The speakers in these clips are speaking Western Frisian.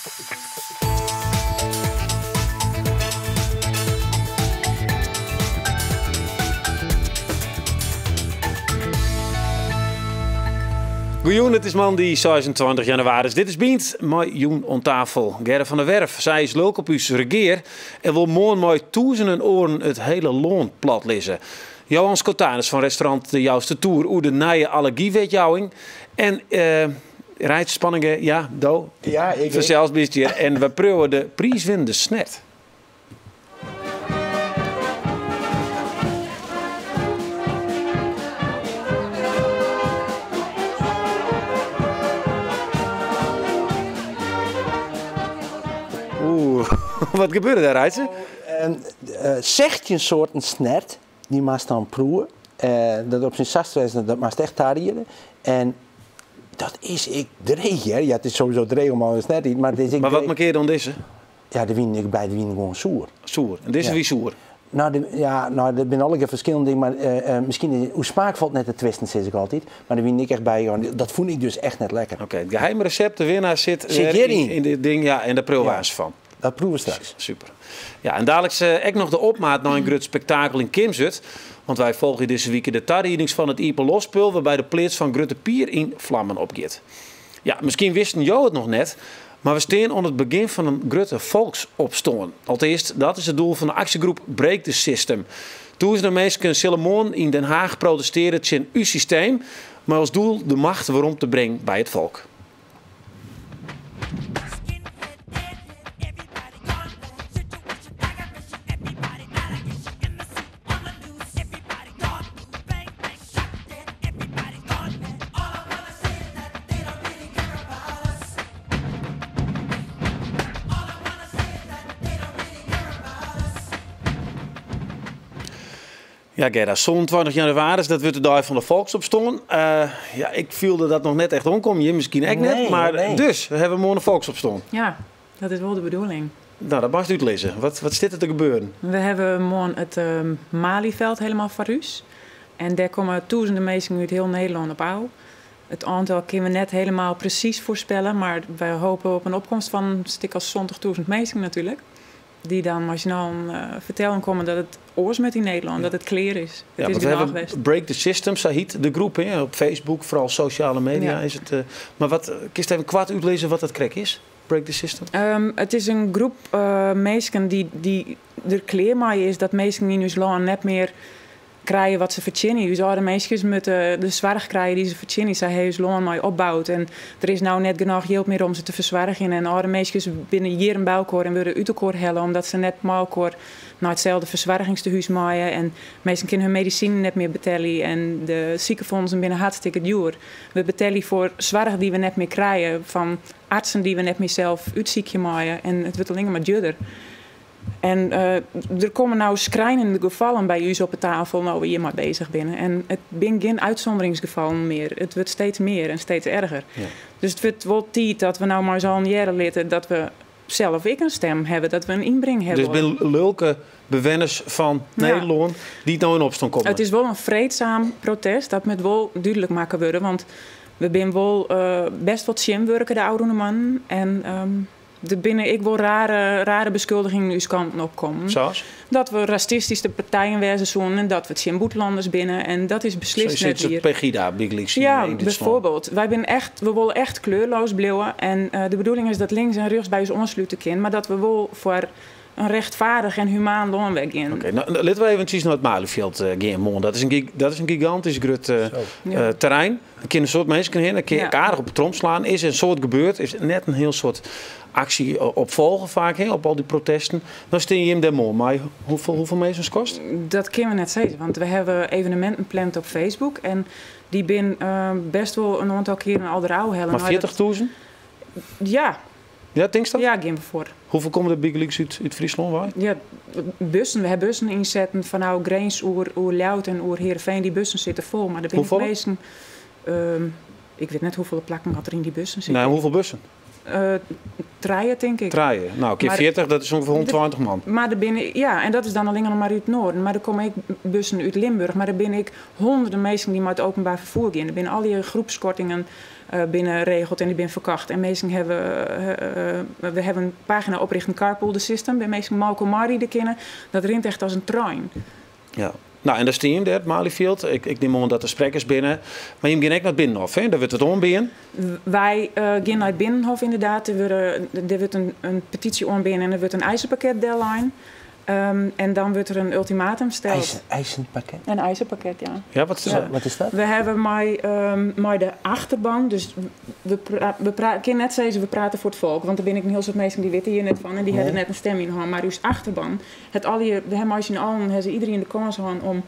Goejûn, it is moandei 26 jannewaris. Dit is Bynt mei jûn oan tafel Gerda van der Werf. Sy is lulk op ús regear en wol moarn mei tûzenen oaren it hiele lân plat lizze. Johan Schotanus fan restaurant De Jouster Toer oer de nije allergywetjouwing. En uh, Reitse Spanninga, ja, do. Ja, ik. Fansels bist hjir. En we priuwe de priiswinnende snert. Oeh, wat gebeurde dêr, Reitse? 16 soarten snert, dy moatst dan proewe. Dat op syn sast wêze, dat moatst echt tariede. En dat is ek dreech, hear. Ja, it is sowieso dreech om al in snert te iten, mar it is ek Mar wat mankearre oan dizze? Ja, de wienen ek beide wienen gewoan soer. Soer. En dizze Ja. wie soer. Nou, de, ja, nou, der binne allegear ferskillende dingen, mar miskien is, oer smaak falt net te twisten, sis ik altyd. Mar der wienen ek echt by, dat fûn ik dus echt net lekker. Oké, it geheime resept, de winnaar sit Sit wer hjiryn. yn dit ding, ja, en dêr priuwe we Ja. aanst fan. Dat proeven we straks. Super. Ja, en daliks ek noch de opmaat nei in grut spektakel yn Kimswert. Want wy folgje dizze wike de tariedings fan it Iepenloftspul wêrby de pleats fan Grutte Pier yn flammen opgiet. Ja, miskien wisten jo it noch net, mar we stean oan it begjin fan in grutte folksopstân. Alteast, dat is it doel fan de aksjegroep Break the System. Tûzenen minsken sille moarn yn Den Haag protestearje tsjin ús systeem, mei as doel de macht werom te bringen by it folk. Ja, Gerda, 27 jannewaris, dat wurdt de dei fan de folksopstân. Ja, ik fielde dat noch net echt oankommen, jim miskien ek net. Nee, Mar nee. dus, we hawwe moarn in folksopstân. Ja, dat is wol de bedoeling. Nou, dat moatst útlizze. Wat stiet der te gebeuren? We hawwe moarn it Malieveld hielendal foar ús. En dêr komme tûzenen minsken út hiel Nederlân op ôf. It oantal kinne we net hielendal presys foarspelle, mar wy hoopje op in opkomst fan in stik as 70.000 minsken natuerlik. Dy't dan mei syn allen fertellen komme dat it oars moat yn Nederlân, dat it klear is. Ja, It is want we genôch hawwe west. Break the System, sa hjit de groep, hè? Op Facebook, foaral sosjale media is it. Mar wat, kinst even koart útlizze wat dat krekt is? Break the System? It is in groep minsken dy't der klear mei is dat minsken yn ús lân net mear krije wat se fertsjinje. Us âlde minskjes moatte de soarch krije dy't se fertsjinje. Sy hawwe ús lân mei opboud en der is no net genôch jild mear om se te fersoargjen. En âlde minskjes binne jierren by elkoar en wurde út elkoar helle omdat se net mei elkoar nei itselde fersoargingstehûs meie. En minsken kinne hun medisinen net mear betelje en de sikefûnsen binne hartstikke djoer. We betelje foar soarch dy't we net mear krije, fan artsen dy't we net mear sels útsykje meie en it wurdt allinne mar djurder. En der komme no skrijnende gefallen by ús op 'e tafel no we hjir mei bezich binne. En it binne gjin útsûnderingsgefallen mear. It wurdt steeds mear en steeds erger. Dus it wurdt wol tiid dat we no mei ús allen hearre litte dat we sels ek in stim hawwe, dat we in ynbring hawwe. Dus binne lulke bewenners fan Nederlân dy't no yn opstân komme? It is wol in freedzaam protest, dat moat wol dúdlik makke wurde, want we binne wol bêst wol tsjinwurke de ôfrûne moannen. En der binne ek wol rare beskuldigingen ús kanten opkommen. Sa as? Dat we rasistyske partijen wêze soenen en dat we tsjin bûtenlanners binne. En dat is beslist net wier. Pegida bygelyks yn Ja, Dútslân. bijvoorbeeld. Wy binne echt, we wolle echt kleurloos bliuwe. En de bedoeling is dat links en rjochts by ús oanslute kin, mar dat we wol foar in rechtvaardig en humaan lân wer gean. Oké, no, litte we eventsjes nei it Malieveld gean moarn. Dat is in gigantysk grut terrein. Der kinne in soad minsken hinne, kin ek aardich op de trom slaan. Is in soad gebeurd, is net in hiel soad aksje op folge faak, hè, op al dy protesten. Dan stean jim dêr moarn mei hoefolle minsken skatst? Dat kinne we net sizze, want we hawwe eveneminten pland op Facebook en dy binne bêst wol in oantal kearen al derôf helle. Mar 40.000? Ja. Ja, tinkst dat? Ja, gean we foar. Hoefolle komme der bygelyks út Fryslân wei? Ja, bussen. We hawwe bussen ynsetten fanôf Grins oer Ljouwert en oer Heerenveen. Dy bussen sitte fol, mar der binne Hoefolle? minsken, ik wit net hoefolle plakken dat der yn dy bussen sitte. Nee, hoefolle bussen? Trije, tink ik. Trije. Nou, kear 40, dat is ûngefear 120 man. Mar der binne, ja, en dat is dan allinne noch mar út it noarden. Mar der komme ek bussen út Limburch. Mar der binne ek hûnderten minsken dy't mei it openbaar ferfoer gean. Der binne allegear groepskortingen binne regeld en dy binne ferkocht. En minsken hawwe. We hawwe in pagina oprjochte Carpool the System, wêr't minsken mei elkoar meiride kinne. Dat rint echt as in trein. Ja. Nou, en dêr stean jim dêr, it Malieveld. Ik, ik nim oan dat der sprekkers binne. Mar jim gean ek nei it Binnenhof, hè? Dêr wurdt it oanbean. Wy gean nei it Binnenhof, ynderdaad. Der, wurde, der wurdt in, in petysje oanbean en der wurdt in eisenpakket dellein. En dan wurdt der in ultimatum steld. Eisen, eisenpakket? In eisenpakket, ja. Ja, wat is dat? Wat is dat? We hawwe mei, mei de achterban, dus we, pra, we pra, kin net sizze we prate foar it folk, want der binne ek in hiel soad minsken dy witte hjir net fan en dy hawwe der net in stim yn hân. Mar ús achterban hat allegear, we hawwe mei syn allen, ha se iderien de kâns hân om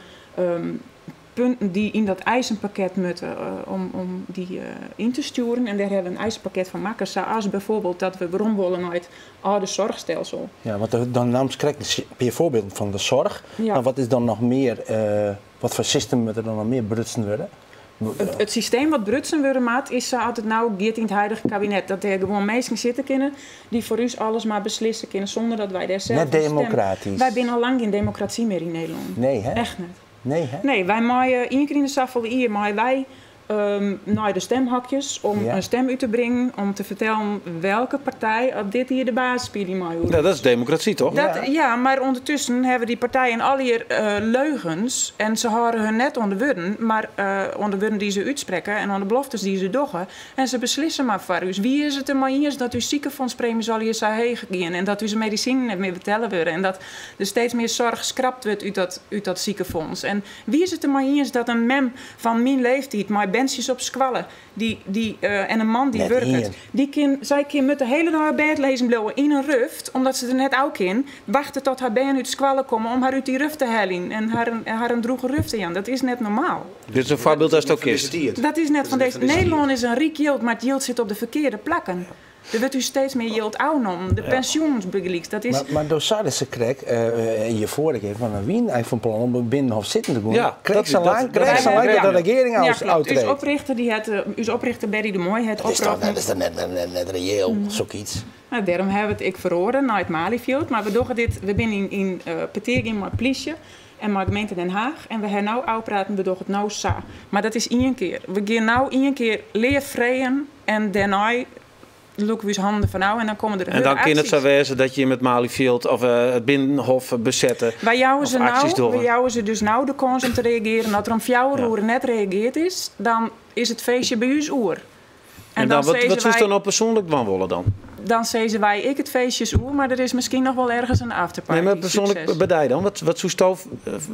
punten dy't yn dat eisenpakket moatte, om, om dy yn te stjoeren. En dêr hawwe we in eisenpakket fan makke, sa as byfoarbyld dat we werom wolle nei it âlde soarchstelsel. Ja, want dan naamst krekt in pear foarbylden fan de soarch. Ja. Mar wat is dan noch mear, wat foar systeem moat der dan noch mear brutsen wurde? It systeem wat brutsen wurde moat is sa as it no giet yn it huidige kabinet. Dat dêr gewoan minsken sitte kinne dy't foar ús alles mar beslisse kinne sûnder dat wy dêr sels Net in stim. demokratysk. Wy binne al lang gjin demokrasy mear yn Nederlân. Nee, hè? Echt net. Nee, hè? Nee, wy meie ien kear yn de safolle jier meie wy nei de stemhokjes om Ja. in stem út te bringen om te fertellen welke partij op dit jier de baas spylje mei oer Ja, ús. dat is demokrasy, toch? Dat, ja, mar ûndertusken hawwe dy partijen allegear leugens en se hâlde hun net oan de wurden, mar oan de wurden dy't se útsprekke en oan de beloftes dy't se dogge. En se beslisse mar foar ús. Wie is it der mei iens dat ús sikefûnspreemjes allegear sa heech gean en dat ús medisinen net mear betelle wurde en dat der steeds mear soarch skrapt wurdt út dat, út dat sikefûns? En wie is it der mei iens dat in mem fan myn leeftiid mei berntsjes op skoalle dy, dy, en in man dy Net wurket, ien. dy kin, sy kin moat de hiele dei op bêd lizzen bliuwe yn in ruft, omdat se der net ôf kin, wachte tot har bern út skoalle komme om har út dy ruft te heljen en har in, har in drûge ruft te jaan. Dat is net normaal. Dit is in foarbyld datst ook kinst. Dat is net fan dizze. Nederlân is in ryk jild, mar it jild sit op de ferkearde plakken. Der wurdt ús steeds mear jild ôfnommen. De pensjoens bygelyks, dat is. Mar, mar do seidest sakrekt, hjir foarich kear, fan we wienen eigentlik fan plan om op Binnenhof sitten te gean. Ja, Krekt dat- sa lang, dat- krekt sa lang Ja. dat de regearing Ja, ôf- klopt. Ús ôftreedt. oprichter, dy hat, ús oprichter Berry de Mooij hat Dat is toch oproppen. dat is toch net, net, net, net reëel, sokyts? Nou, dêrom hawwe we it ek feroare nei it Malieveld. Mar we dogge dit, we binne yn, yn petear gien mei plysje en mei gemeente Den Haag. En we hawwe no ôfpraten, we dogge it no sa. Mar dat is ien kear. We gean no ien kear lear freeën en dêrnei lûke we ús hannen derfan ôf en dan komme der En dan hurde kin it sa aksjes. wêze dat jim it Malieveld of it Binnenhof besette. Wy jouwe Of se aksjes no, wy dogge. jouwe se dus no de kâns om te reagearen. As der om fjouwer Ja. oere net reageard is, dan is it feestje by ús oer. En dan, wat, sizze wat soest wy- dan no persoanlik dwaan wolle dan? Dan sizze wy ek it feestje is oer, mar der is miskien noch wol ergens in afterparty. Nee, mar persoanlik Sukses. by dy dan? Wat, wat soesto,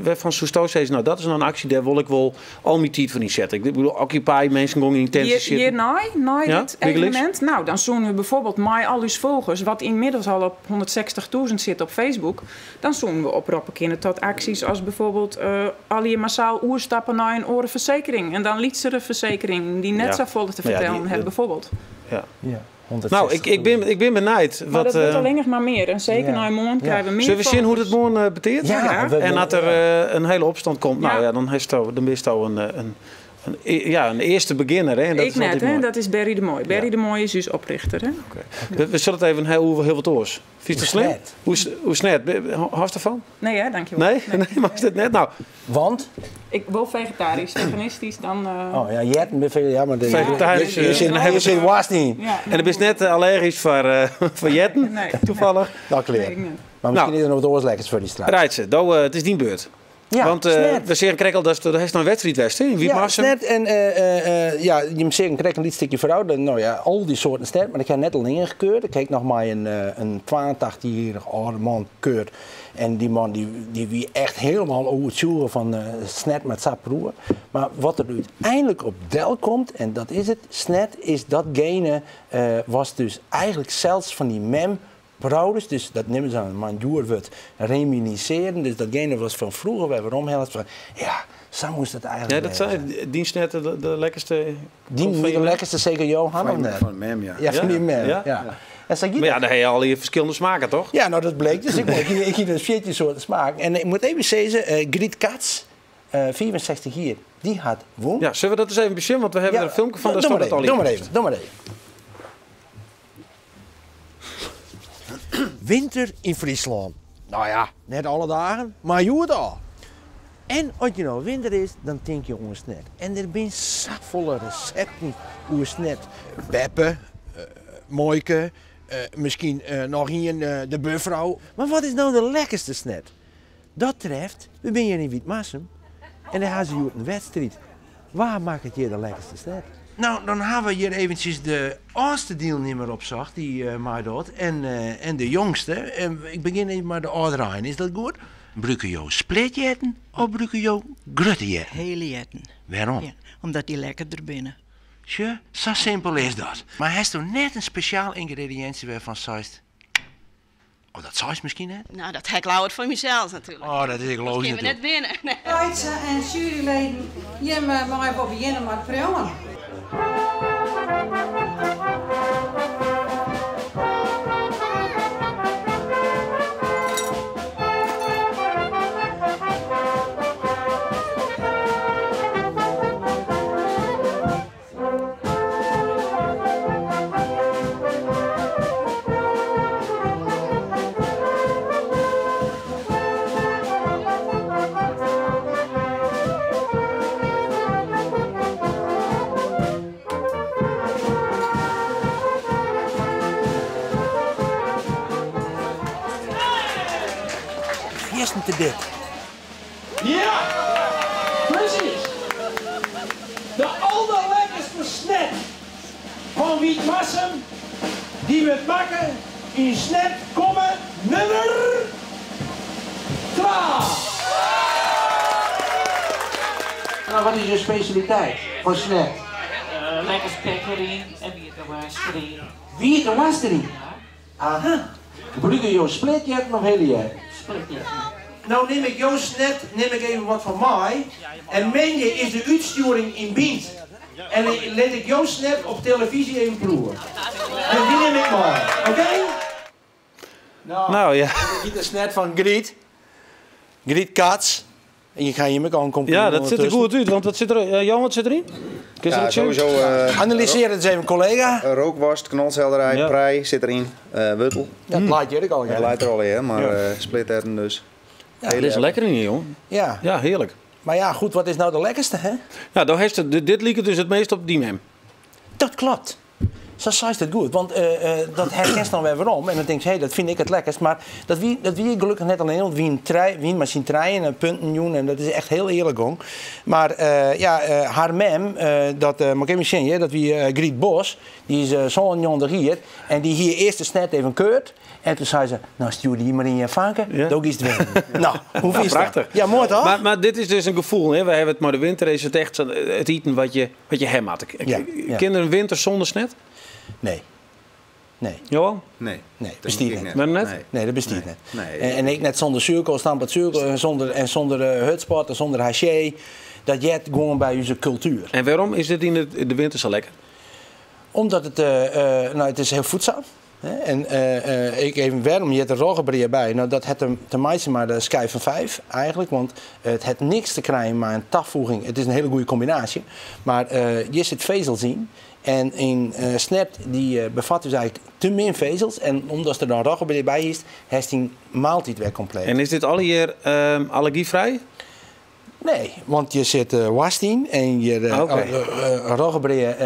wêrfan soesto sizze, no dat is no in aksje, dêr wol ik wol al myn tiid foar ynsette. Ik bedoel, Occupy, minsken gongen yn tenten Hjir, sitten. hjirnei, nei Ja, dit bygelyks? evenemint? Nou, dan soene we byfoarbyld mei al ús folgers, wat ynmiddels al op 160.000 sit op Facebook, dan soene we oproppe kinne tot aksjes as byfoarbyld allegear massaal oerstappe nei in oare fersekering. En dan lytsere fersekeringen dy't net Ja. safolle te Maar ja, fertellen die- hawwe, byfoarbyld. Ja. Ja, Nou, ik, ik bin benijd. Mar Wat, dat wurdt eh, allinnich mar mear. En seker ja. nei moarn Ja. krije we mear Sille we sjen hoe't it folgers. moarn beteart? Ja, Ja. we- En as der in hiele opstân komt, no Ja. ja, dan hasto, dan bisto in, in, in, ja, in earste begjinner. Hè? En dat Ik is net, altyd hè? moai. Dat is Berry de Mooij. Berry Ja. de Mooij is ús oprichter. Hè? We, we zullen het even heel, heel wat oars. Vind je het Hoe slim? snet? Hoe, hoe snet? Hast ervan? Nee, hè? Dankjewel. Nee? Nee, maar is dat net? Nou, Want? Ik wil vegetarisch, veganistisch, dan... Oh ja, Jetten, ben ja, maar de, Vegetarisch, Je, je, zit- en dan hebben je zit was niet. ja, en dan ben je net allergisch voor, voor jetten, Nee. toevallig. Dat kleer. Nee, ik niet. Maar misschien Nou. is er nog wat oars lekkers voor die straat. Reitse, do, het is dyn beurt. Ja, Want snet. we zeggen krekt al dat er is nog een wedstrijd west, hè? In Ja, Wytmarsum. snet en ja, je moet zeggen, krijg een liet stukje vooruit. Nou ja, al die soorten snet, maar ik heb net al ingekeurd. Ik heb nog maar een, een 82-jarige oude man keurd. En die man die, die wie echt helemaal over het zoeken van snet met saproer. Maar wat er uiteindelijk op del komt, en dat is het, snet is datgene was dus eigenlijk zelfs van die mem proudest, dus dat nemen ze aan, manjoer wordt reminisceren. Dus datgene was van vroeger, wij waarom helft van, ja, zo moest het eigenlijk Ja, dat wezen. zei dienst net de, de lekkerste. Die komt van de je- lekkerste zeker Johan of Van, net? van mem, ja. Ja, van die mem. Ja? Ja. En zeg je Maar ja, dan heb je al je verschillende smaken, toch? Ja, nou dat bleek. Dus ik, ik, ik hier dus 14 soorten smaak. En ik moet even zeggen, Griet Kats, 64 hier, die had won. Ja, zullen we dat eens even besjen? Want we hebben er een filmpje van, daar doe staat maar het al even, in. Doe maar even, doe maar even. Winter in Friesland. Nou ja, net alle dagen, maar je het al. En als je nou winter is, dan denk je om snet. En er zijn zoveel recepten over snet. Beppe, Moike, Miskien noch ien, de buorfrou. Mar wat is no de lekkerste snert? Dat treft, we binne hjir yn Wytmarsum en dêr ha se hjoed in wedstriid. Wa makket hjir de lekkerste snert? No, dan ha we hjir eventsjes de âldste dielnimmer opsocht dy't meidocht en de jongste. Ik begjin even mei de âlderein, is dat goed? Brûke jo splitjerten of brûke jo grutte jerten? Hele jerten. Wêrom? Ja, omdat dy lekkerder binne. Sjoch, sa simpel is dat. Mar hasto net in spesjaal yngrediïntsje wêrfan seist, oh dat seist miskien net? No, dat ha ik leaver foar mysels natuerlik. Oh, dat is ek logysk Dat kinne we net winne. Nee. Reitse en juryleden, jimme meie wol begjinne mei it priuwen. Fierstente dik. Ja, presys! De alderlekkerste snert fan Wytmarsum, dy wurdt makke yn snertkomme nûmer twa. No, wat is jo spesjaliteit foar snert? Lekker spek deryn en wiete woarst deryn. Wiete woarst deryn? Aha. Brûke jo splitjerten of hele jerten? Splitjerten. No nim ik jo snert nim ik even wat fan mei en moandei is de útstjoering yn Bynt en lit ik jo snert op telefyzje even proeven. Dus dy nim ik mei, oké? Nou ja. Dit giet de snert fan Griet. Griet Kats. En je ga je ook al een compliment Ja, dat ziet er goed uit, want wat zit er, Jan, wat zit erin? Kun je Ja, dat zien? sowieso. Analyseer het eens even, collega. Rookworst, knolselderij, Ja. prei zit erin, wortel. Ja, het laat je ook al. Het lijkt er al in, hè, maar splitterten dus. Ja, Dit is lekker in hier, jong. Ja. Ja, heerlijk. Maar ja, goed, wat is nou de lekkerste, hè? Nou, dan heeft het, dit liep het dus het meest op die mem. Dat klopt. Zo zei het goed, want dat herkent dan weer waarom. En dan denk je, hé, dat vind ik het lekkerst. Maar dat wie gelukkig net alleen, want wie een trein, wie maar zien treinen en punten doen. En dat is echt heel eerlijk, hoor. Maar ja, haar mem, dat moet ik even zien, hè, dat wie Griet Bos, die is zo'n jongen hier. En die hier eerst de snet even keurt. En toen zei ze, nou stuur die maar in je vanken, Ja. dan is het winnen. Nou, hoe Nou, is dat? prachtig. Ja, mooi toch? Maar dit is dus een gevoel. Hè? Wij hebben het maar de winter is het echt het eten wat je hem had. Ja, ja. Kinderen winter zonder snet? Nee. Nee. Johan? Nee. Nee, Dat bestiert denk ik net. Maar net? Nee. Nee, dat bestiert Nee. net. Nee. En ik net zonder zuurkool, stamppot zuurkool en zonder hutspot en zonder haché. Dat jet gewoon bij onze cultuur. En waarom is dit in de winter zo lekker? Omdat nou, het is heel voedzaam. Hè? En ik even waarom je hebt er roggebreid bij. Nou, dat het te maken maar de schijf van 5 eigenlijk. Want het heeft niks te krijgen maar een toevoeging. Het is een hele goede combinatie. Maar je zit vezels in. En in snert die bevat dus eigenlijk te min vezels. En omdat er dan roggebreid bij is, heeft die maaltijd weer compleet. En is dit alle hier allergievrij? Nee, want je zit worst in en je roggebreid,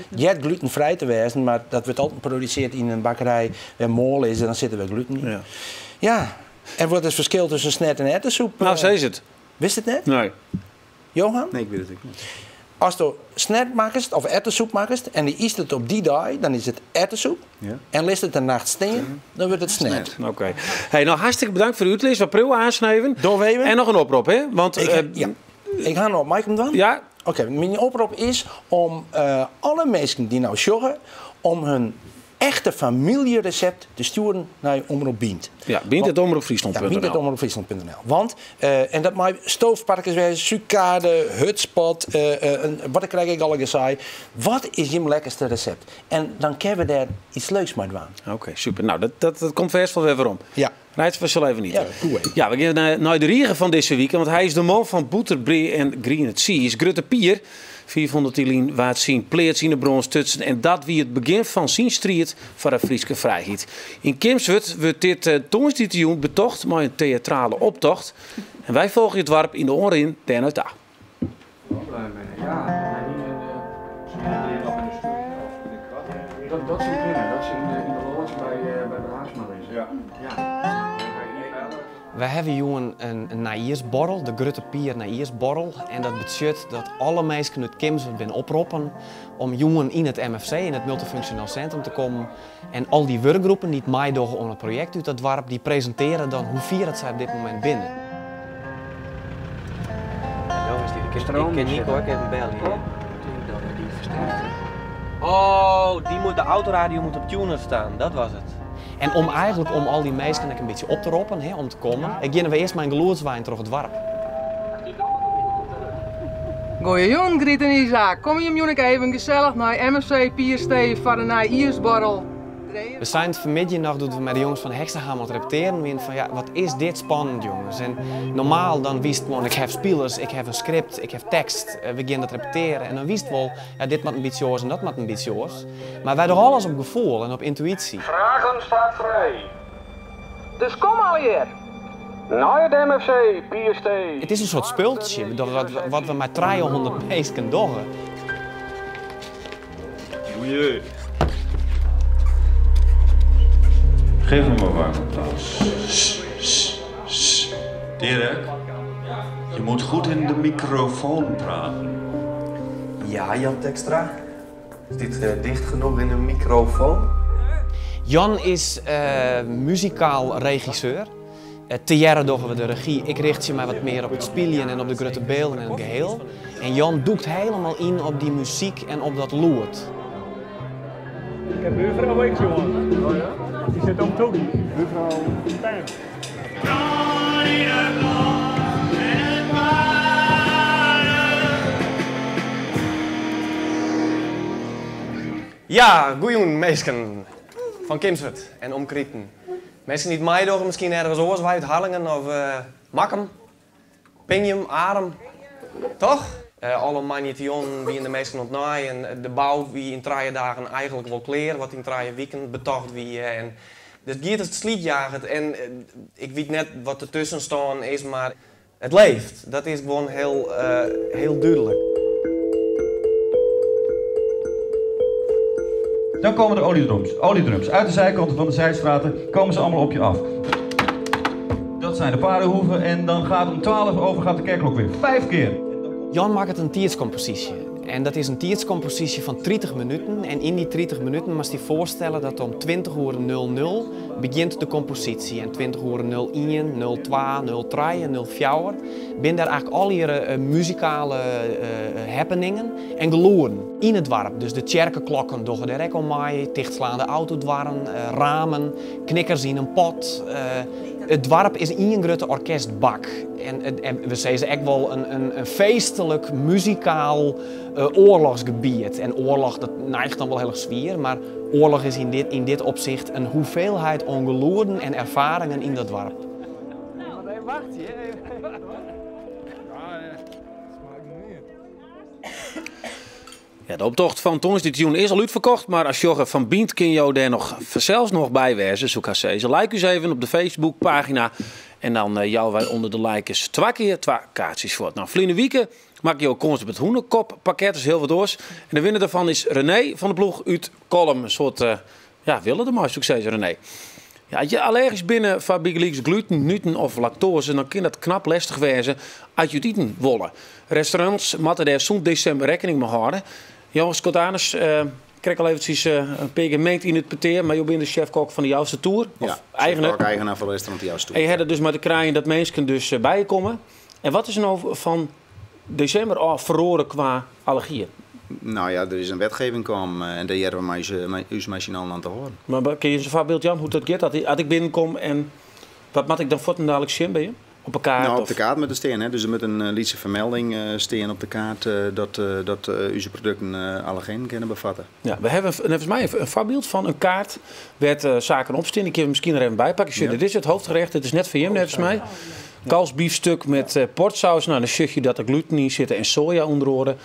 je hebt glutenvrij te wezen, maar dat wordt altijd geproduceerd in een bakkerij waar mol is en dan zitten we gluten in. Ja. Ja. En wat is het verschil tussen snert en erwtensoep? Nou, zo is het. Wist het net? Nee. Johan? Nee, ik weet het ook niet. Als je snert maakt of erwtensoep maakt en die eet het op die dag, dan is het erwtensoep. Ja. En laat het de nacht staan, dan wordt het snert. Oké. Hey, nou, hartstikke bedankt voor uw uitleg. Wat pril aansnijden. Doorweven. En nog een oproep, hè? Want, Ja. Ik ga nog op Mike dan. Ja. Oké, mijn oproep is om alle mensen die nou sjoggen, om hun echte familierecept te sturen naar Omroep Bynt. Ja, Bynt at omroep Friesland Ja, punt Bynt at N L. omroep Friesland punt N L. Want, en dat mag stoofparkers wezen, sucade, hutspot, een, wat krijg ik al gezegd. Wat is je lekkerste recept? En dan kunnen we daar iets leuks mee doen. Oké, super. Nou, dat komt vast wel weer om. Ja. Rijdt we zullen even niet. Ja, goed, hè. Ja, we gaan naar de riegen van deze week. Want hij is de man van Boeterbrie en Green at Sea. Is Grutte Pier. 400 lien waard zien, pleert zien de brons tutsen. En dat wie het begin van zijn strijd voor de Frieske vrijheid. In Kimswert wordt dit tongersdeitejûn betocht met een theatrale optocht. En wij volgen het warp in de onrin daarna. Dat soort dingen, dat ze in de loods bij Wy hawwe jûn in nijjiersborrel, de Grutte Pier nijjiersborrel. En dat betsjut dat alle minsken út Kimswert binne oproppen om jûn yn it MFC, yn it Multifunctioneel Centrum, te kommen. En al dy wurkgroepen dy't meidogge oan it projekt út dat doarp, dy presintearje dan hoe fier dat sy op dit momint binne. Ik kin Nico ek even belje. Oh, dy moet, de autoradio moet op tuner staan, dat was it. En om eigentlik om al dy minsken ek in bytsje op te roppen, hè, om te kommen, geane we earst mei in gelûdswein troch it doarp. Goeiejûn Griet en Isa, komme jim jûn ek even gesellich nei MFC Pierstee foar de nijjiersborrel? We seinen it fanmiddei noch doe't we mei de jonges fan Heksehammer oan it repetearen wienen fan ja, wat is dit spannend jonges. En normaal dan witst gewoan ik haw spilers, ik haw in skript, ik haw tekst, we gean dat repetearen en dan witst wol, ja dit moat in bytsje oars en dat moat in bytsje oars. Mar wy dogge alles op gefoel en op yntuïsje. Fragen staat frij. Dus kom allegear! Nei it MFC Pierstee. It is in soart spultsje dat wat we mei 300 minsken dogge. Goeie. Geef hem maar warm applaus. Dirk, je moet goed in de microfoon praten. Ja, Jan Tekstra. Is dit eh, dicht genoeg in de microfoon? Jan is uh, muzikaal regisseur. Uh, Tegearre dogge we de regy. Ik richtsje my wat mear op it spyljen en op de grutte bylden en it geheel. En Jan dûkt hielendal yn op dy muzyk en op dat lûd. Ik heb buurvrouw ook, jongen. Oh ja? Die zit op toe. Buurvrouw Pam. Ja, goeiejûn minsken fan Kimswert en omkriten. Minsken dy't meidogge, miskien ergens oars wei út Harlingen of Makkum, Pingjum, Arum, toch? Alle moandeitejûnen wiene de minsken oan it naaien. De bou wie yn 3 dagen eigentlik wol klear, wat yn 3 wiken betocht wie. En dus it giet as it slydjaget en ik wit net wat de tuskenstân is, mar it leeft. Dat is gewoan hiel, hiel dúdlik. Dan komen de oliedrums. Oliedrums. Uit de zijkanten van de zijstraten komen ze allemaal op je af. Dat zijn de paardenhoeven en dan gaat om 12 over gaat de kerkklok weer. Vijf keer. Jan makket in tiidskomposysje. En dat is in tiidskomposysje fan 30 minuten. En yn dy 30 minuten moatst dy foarstelle dat om 20 oere 00 begjint de komposysje. En 20 oere 01, 02, 03, 04 binne der eigentlik allegearre muzikale happeningen en gelûden yn it doarp. Dus de tsjerkeklokken dogge dêr ek oan mei, tichtslaande autodoarren, ramen, knikkers yn in pot. It doarp is ien grutte orkestbak. En we sizze ek wol in feestlik, muzikaal oarlochsgebiet. En oarloch, dat neiget dan wol hiel erch swier, mar oarloch is yn dit opsicht in hoeveelheid oan gelûden en erfaringen yn dat doarp. Ja, de optocht fan tongersdeitejûn is al útferkocht, mar as sjogger fan Bynt kin jo dêr noch fansels noch by wêze, soe ik hast sizze. Like ús even op de Facebookpagina en dan eh, jouwe wy ûnder de likers twa kear twa kaartsjes fuort. Nou, ferline wike makken jo kâns op it hûnekoppakket, dat is hiel wat oars. En de winner dêrfan is René van de Ploeg út Kollum. In soart eh, ja, wille dermei, soe ik sizze, René. Ja, as je allergysk binne foar bygelyks gluten, nuten of laktoaze, dan kin dat knap lestich wêze as je it iten wolle. Restaurants moatte dêr sûnt desimber rekkening mei hâlde. Johan Schotanus, uh, krekt al eventsjes uh, in pear keer mingd yn it petear, mar jo binne de chef-kok fan de Jouster Toer. Of ja, eigener. eigenaar fan restaurant de Jouster Toer. En je ha der dus mei te krijen dat minsken dus eh, by je komme. En wat is der no fan desimber ôf feroare kwa allergieën? Nou ja, der is in wetgeving kaam en dêr hearre we mei ús mei syn allen oan te hâlden. Mar kinne je ús in foarbyld jaan hoe't dat giet? As ik binnenkom en wat moat ik dan fuortendaliks sjen by je? Op 'e kaart? Nou, op de kaart moat it stean. Hè. Dus der moat in eh, lytse fermelding eh, stean op de kaart eh, dat, dat ús produkten allergenen kinne befatte. Ja, we hawwe neffens my in foarbyld fan in kaart wêr't saken op stean. Ik kin 'm miskien der even by pakke. Sjoch, dit is it hoofdgerecht. Dit is net foar jim neffens my. Kalfsbiefstuk met portsaus. Nou, dan sjoch je dat der gluten yn sitte en soja ûnder oare.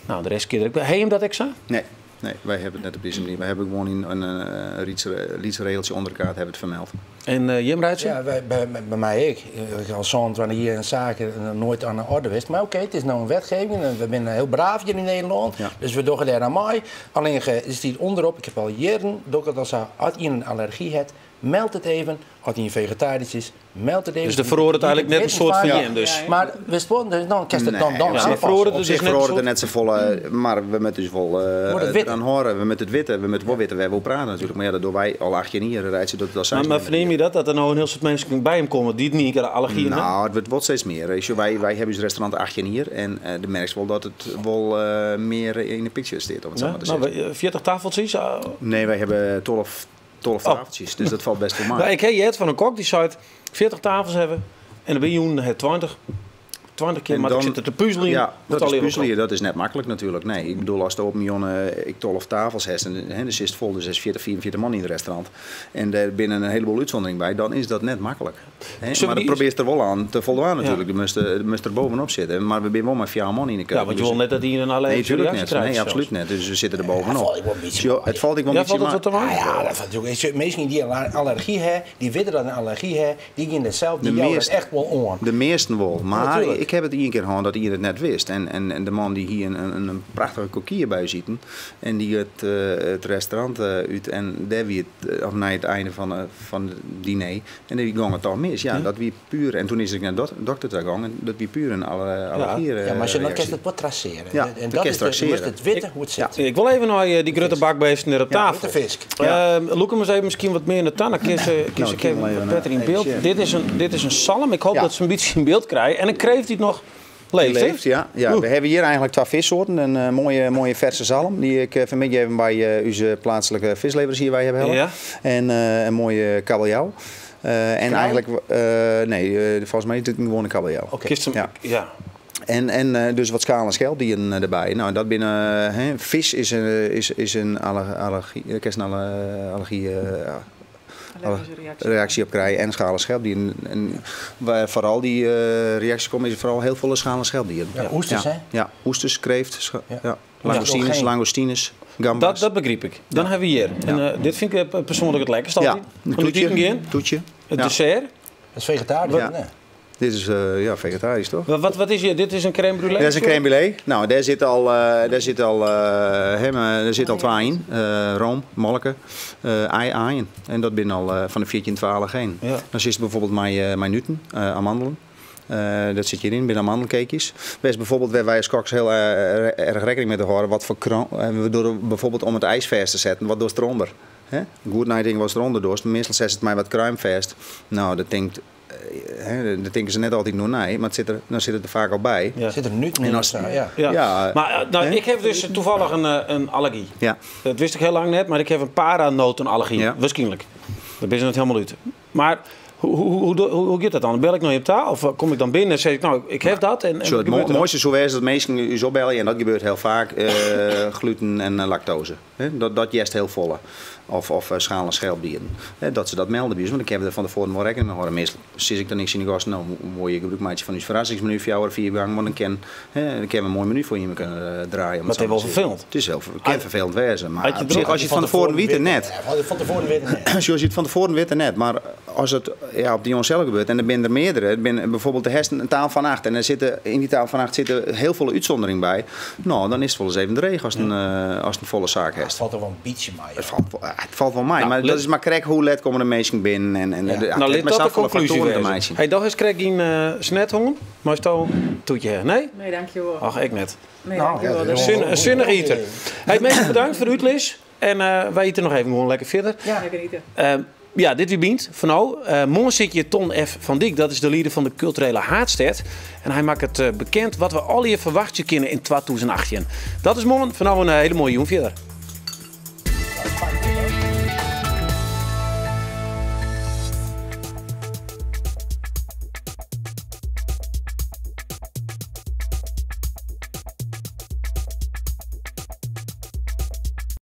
Nou, de rest kin der ek by. Ha jim dat ek sa? Nee, nee, wy hawwe it net op dizze manier. Wy hawwe gewoan yn in lyts regeltsje ûnder de kaart hawwe it fermeld. En uh, jim Reitse? Ja, wy, by, by my ek. Ik al 27 jier in saak noait oan de oarder west. Mar oké, it is no in wetgeving en we binne hiel braaf hjir yn Nederlân. Ja. Dus we dogge dêr oan mei. Allinnich, it stiet ûnderop, ik ha al jierren, doch ik it al sa, as ien in allergy hat, Meld it even, as ien fegetarysk is, meld it even. Dus der feroaret eigentlik net in soad foar jim dus? Mar witst wol, dan kinst it dan Nee, aanpasse. Op sich feroaret der net safolle, mar we moatte ús wol deroan hâlde. We moatte it witte, we moatte wol witte wêr't we oer prate natuerlik. Mar ja, dat dogge wy al 18 jier, reitsje docht it al seis Mar fernimme je dat, dat der no in hiel soad minsken by jim komme dy't yn ien kear allergyen ha? No, it wurdt wol steeds mear. Sjoch, wy hawwe ús restaurant 18 jier en do merkst wol dat it wol mear yn de picture stiet, om it sa mar te sizzen. 40 tafeltsjes? Nee, wy hawwe 12 12 tafeltsjes, dus dat falt best wol mei. Nou, ik ha heard fan in kok dy seit 40 tafels hawwe en der binne jûnen het 20. 20 kear moat ik sitte te puzeljen. Ja, dat is puzeljen, dat is net maklik natuerlik. Nee, ik bedoel, ast op in jûn ek 12 tafels hast en der sitst fol, dus is 40, 45 man yn it restaurant en dêr binne in heleboel útsûnderings by, dan is dat net maklik. Mar dan probearst der wol oan te foldwaan natuerlik. Do moatst der bovenop sitte. Mar we binne wol mei fjouwer man yn de keuken. Ja, want je wolle net dat ien in allergyske reaksje krijt. Nee, absolút net. Dus we sitte der bovenop. It falt ek wol in bytsje mei. Ja, dat falt ook. Minsken dy't in allergy ha, dy witte dat in allergy ha, dy gean der sels, dy jouwe it echt wol oan. De measten wol. Mar ik ha it ien kear hân dat ien it net wist. En de man dy hie in prachtige kokkie by ús iten. En dy giet it restaurant út en dêr wie it, of nei it einde fan it diner, En dy gong it toch mis. Ja, dat wie puer. En toen is ik nei de dokter ta gong en dat wie puer in allergy. Ja, mar dan kinst it wol trasearje. Ja, en dat is de, moatst it witte hoe't it sit. Ik wol even nei dy grutte bakbeesten dêr op tafel. Grutte fisk. Lûk him ris even miskien wat mear nei ta, dan kin se even wat better yn byld. Dit is in salm. Ik hoop dat se in bytsje yn byld krije. En in kreeft dy't noch leeft. Leeft, ja. Ja. We hawwe hjir eigentlik twa fisksoarten. In eh, moaie, moaie ferse zalm, dy't ik fanmiddei even by eh, ús pleatslike fiskleveransier wei haw helle. Ja. En in moaie kabeljau. En eigentlik, nee, folgens my is dit in gewoane kabeljau. Oké. Kinst him, Ja. ja. En dus wat skaal en skelpdieren derby. No, dat binne, hè, fisk is, is, is in allergy, kinst in allergy reaksje op krije en skaal en schelpdieren. En wêr foaral dy reaksje komt is foaral hiel folle skaal en schelpdieren. Ja, oesters hè? Ja, oesters, kreeft, ja. Langoustines, langoustines, gamba's. Dat begryp ik. Dan hawwe we hjir. En dit fyn ik persoanlik it lekkerst Ja, altyd. een Fan út toetje. iten gean. Toetje. It dessert. Dat is fegetarysk, Ja. hè? Dit is ja, fegetarysk, toch? Wat is hjir? Dit is in crème brûlée? Dit is in crème brûlée. No, dêr sit al, dêr sit al, hè, dêr sit al twa yn. Room, molke, ei, aaien. En dat binne al fan de 14 twa allergenen. Ja. Dan sitst bijvoorbeeld mei nuten, amandelen. Dat sit hjiryn, binne amandelcakejes. Wês bijvoorbeeld wêr wy as koks hiel erch rekkening mei te hâlden, wat foar kro-, we dogge bijvoorbeeld om it ijs fêst te setten, wat dochst derûnder? Hè? Goed neitinke watst derûnder dochst. Meastal setst it mei wat kruim fêst. No, dat tinkt Dêr tinke se net altyd oer nei, mar it sit der, dan sit it der faak al by. Ja. Sit der nuten yn En as, ofsa, ja. Ja. Ja. Mar no, ik haw dus tafallich in allergy. Ja. Dat wist ik hiel lang net, mar ik haw in paranotenallergy. Ja. Wierskynlik. Dêr binne se net hielendal út. Mar hoe giet dat dan? Bel ik nei jim ta of kom ik dan binnen en sis ik, no, ik haw dat en Sjoch, wat it gebeurt der dan? moaiste soe wêze dat minsken ús opbelje, en dat gebeurt hiel faak, gluten en lactose. Hè, dat hearst hiel folle. Of schaal- en schelpdieren. Hè, dat se dat melde by ús, want dan kinne we der fan tefoaren wol rekkening mei hâlde. Meastal sis ik dan ek tsjin de gasten, no, wolle je gebrûk meitsje fan ús ferrassingsmenu fjouwer of fiif gangen, want dan kinne we in moai menu foar jimme kunnen draaien, om Mar it it is sa wol mar te sizzen. ferfelend. It is hiel, kin ferfelend wêze, mar As je op sich, der- as je it fan tefoaren witte, net. Ja, fan tefoaren witte net. Sjoch, as je it fan tefoaren witte, net. Mar as it ja, op de jûn sels gebeurt, en der binne der meardere, der binne bijvoorbeeld de hearst in tafel fan acht en der sitte, yn dy tafel fan acht sitte hiel folle útsûnderingen by, no, dan is it wolris even dreech ast in, ast in folle saak hast. It falt der wol in bytsje mei. It falt wol mei, mar dat is mar krekt hoe let komme de minsken binnen en Ja. ja, it No, hat lit mei dat de safolle konklúzje faktoaren te wêze. meitsjen. Hey, do hast krekt gjin snert hân? Meisto in toetje ha? Nee? Nee, dankjewol. Ach, ik net. Nee, dankjewol. Een sunnige iter. Hey, minsken, bedankt foar de útlis. En wy ite noch even gewoan lekker fierder. Ja, lekker ite. Ja, dit wie Bynt foar no. Moarn sit hjir Ton F. van Dijk, dat is de lieder fan de kulturele haadstêd. En hy makket it bekend wat we allegear ferwachtsje kinne yn 2018. Dat is moarn. Foar no in hiele moaie jûn fierder.